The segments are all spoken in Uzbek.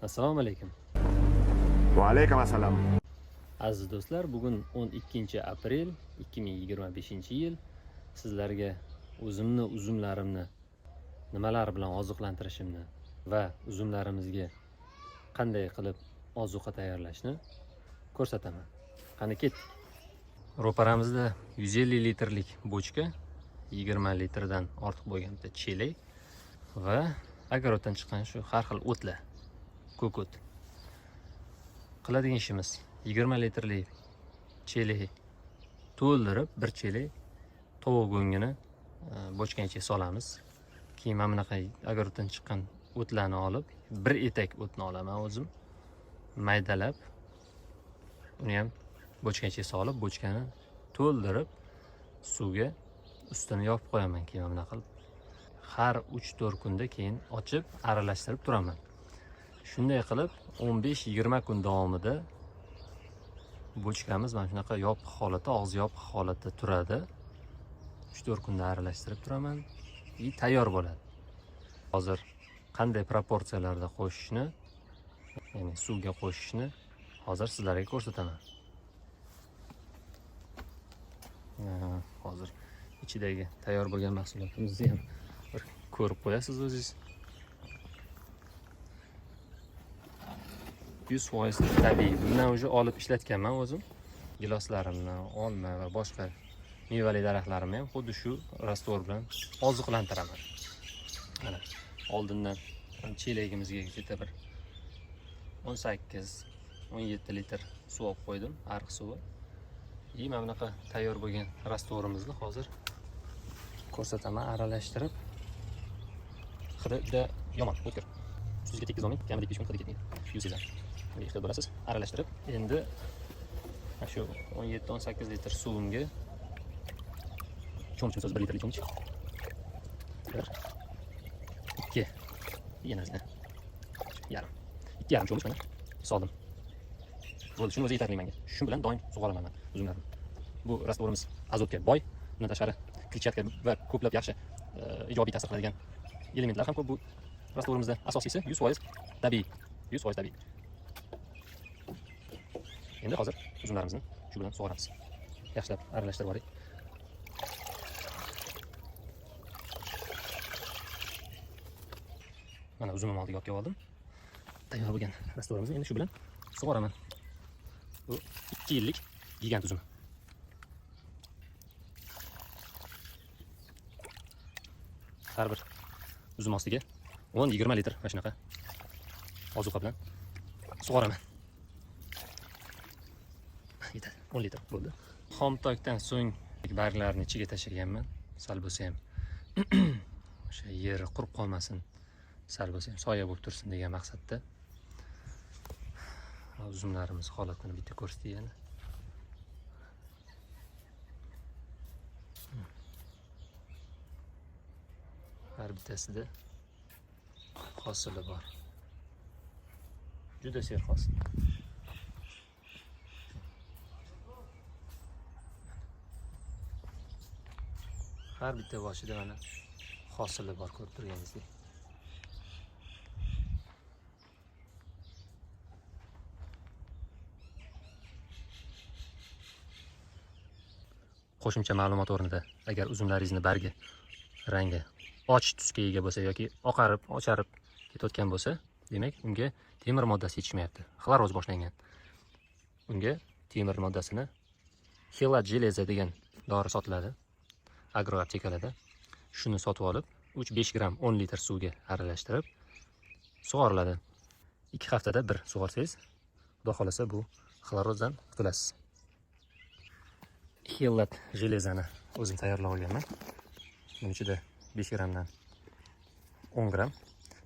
Assalomu alaykum. Va alaykum assalom. Aziz do'stlar, bugun 12 aprel 2025-yil. Sizlarga o'zimni uzumlarimni nimalar bilan oziqlantirishimni va uzumlarimizga qanday qilib ozuqa tayyorlashni ko'rsataman. Qani ketdik. Ro'paramizda 150 litrlik bochka, 20 litrdan ortiq bo'lgan bitta chelak va огородdan chiqqan shu har xil o'tlar, ko'k o't. Qiladigan ishimiz 20 litrlik chelak to'ldirib, bir chelak tovuq go'ngini bochkani ichiga solamiz. Keyin mana bunaqa огородdan chiqqan o'tlarni olib, bir etak o'tni olaman o'zim, maydalab, uni ham bochkani ichiga solib, bochkani to'ldirib, suvga ustini yopib qo'yaman. Keyin mana bunaqa qilib har 3-4 kunda keyin ochib aralashtirib turaman. Shunday qilib 15-20 kun davomida bochkamiz mana shunaqa yopiq holatda, og'zi yopiq holatda turadi. 3-4 kunda aralashtirib turaman и tayyor bo'ladi. Hozir qanday proporsiyalarda qo'shishni, ya'ni suvga qo'shishni hozir sizlarga ko'rsataman. Hozir ichidagi tayyor bo'lgan mahsulotimizni ham bir ko'rib qo'yasiz o'zingiz. 100% tabiiy. Bundan уже olib ishlatganman o'zim. Giloslarimni, olma va boshqa mevali daraxtlarimni ham xuddi shu раствор bilan oziqlantiraman. Mana oldindan chelagimizga где-то bir 18-17 litr suv olib qo'ydim, ariq suvi. И mana bunaqa tayyor bo'lgan растворimizni hozir ko'rsataman aralashtirib. Hidi juda yomon, o'tkir. Yuzga tekkizolmang, kamida 2-3 kun hidi ketmaydi. Yuz sezadi. Bunga ehtiyot bo'lasiz. Aralashtirib, endi mana shu 17-18 litr suvimga cho'mich, 1 litrlik cho'mich. 1 2 yana ozgina. Yarim. 2,5 cho'mich mana soldim. Bo'ldi, shuni o'zi yetarli menga. Shu bilan doim sug'oraman man uzumlarni. Bu растворimiz azotga boy, bundan tashqari kletchatka va ko'plab yaxshi ijobiy ta'sir qiladigan elementlar ham ko'p bu растворimizda. Asosiysi 100% tabiiy. 100% tabiiy. Endi hozir uzumlarimizni shu bilan sug'oramiz. Yaxshilab aralashtirib olaylik. Mana uzumimni oldiga olib kelib oldim. Tayyor bo'lgan растворimizni endi shu bilan sug'oraman. Bu 2 yillik gigant uzum. Har bir uzum ostiga 10-20 litr mana shunaqa ozuqa bilan sug'oraman. Yetadi. 10 litr bo'ldi. Xomtokdan so'ng barglarni ichiga tashlaganman. Sal bo'lsa ham o'sha yeri qurib qolmasin, sal bo'lsa ham soya bo'lib tursin degan maqsadda. Uzumlarimiz holatini bitta ko'rsatay yana. Har bittasida hosili bor. Juda serhosil. Har bitta boshida mana hosili bor, ko'rib turganingizdek. Qo'shimcha ma'lumot o'rnida, agar uzumlaringizni bargi rangi och tusga ega bo'lsa yoki oqarib, ocharib ketayotgan bo'lsa, demak unga temir moddasi yetishmayapti. Xloroz boshlangan. Unga temir moddasini Xelat железа degan dori sotiladi agro aptekalarda. Shuni sotib olib, 3-5 gramm 10 litr suvga aralashtirib sug'oriladi. 2 haftada bir sug'orsangiz, Xudo xolasa bu xlorozdan qutulasiz. Xelat железani o'zim tayyorlab olganman. Buning ichida 5 grammdan 10 gramm,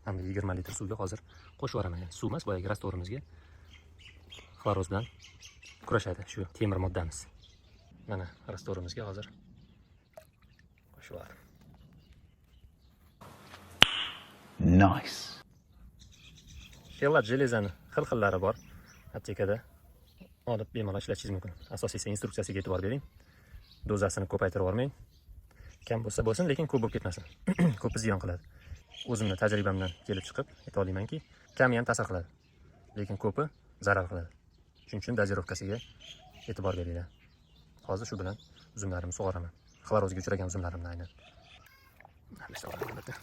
mana 20 litr suvga hozir qo'shib yuboraman. Ya'ni suv emas, boyagi растворimizga xloroz bilan kurashadi shu temir moddamiz. Mana растворimizga hozir qo'shib yubordim. Nice. Xelat железani xil-xillari bor. Aptekada olib bemalol ishlatishingiz mumkin. Asosiysi instruksiyasiga e'tibor bering. Dozasini ko'paytirib yubormang. Kam bo'lsa bo'lsin, lekin ko'p bo'lib ketmasin. Ko'pi ziyon qiladi. O'zimni tajribamdan kelib chiqib ayta olamanki, kami ham ta'sir qiladi. Lekin ko'pi zarar qiladi. Shuning uchun дозировка siga e'tibor beringlar. Hozir shu bilan uzumlarimni sug'oraman. Xlorozga uchragan uzumlarimni aynan. Aralashtirib olaman albatta.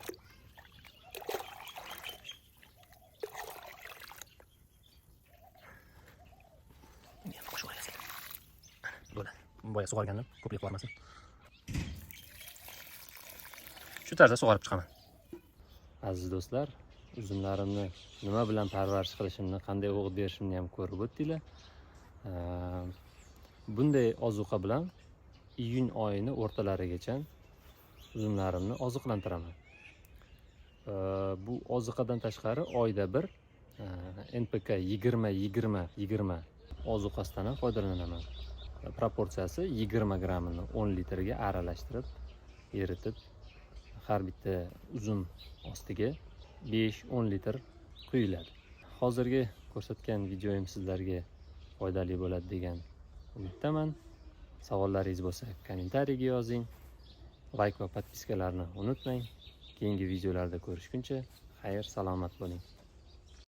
Buni ham qo'shib olasizlar. Ana, bo'ladi. Boya sug'organdim, ko'plik bormasin. Shu tarzda sug'orib chiqaman. Aziz do'stlar, uzumlarimni nima bilan parvarish qilishimni, qanday o'g'it berishimni ham ko'rib o'tdinglar. Bunday ozuqa bilan iyun oyini o'rtalarigacha uzumlarimni oziqlantiraman. Bu oziqadan tashqari oyda bir NPK 20-20-20 ozuqasidan ham foydalanaman. Proporsiyasi 20 grammini 10 litrga aralashtirib, eritib, har bitta uzum ostiga 5-10 litr quyiladi. Hozirgi ko'rsatgan videoyim sizlarga foydali bo'ladi degan umiddaman. Savollaringiz bo'lsa kommentariyaga yozing. Like va подписка larni unutmang. Keyingi videolarda ko'rishguncha xayr, salomat bo'ling.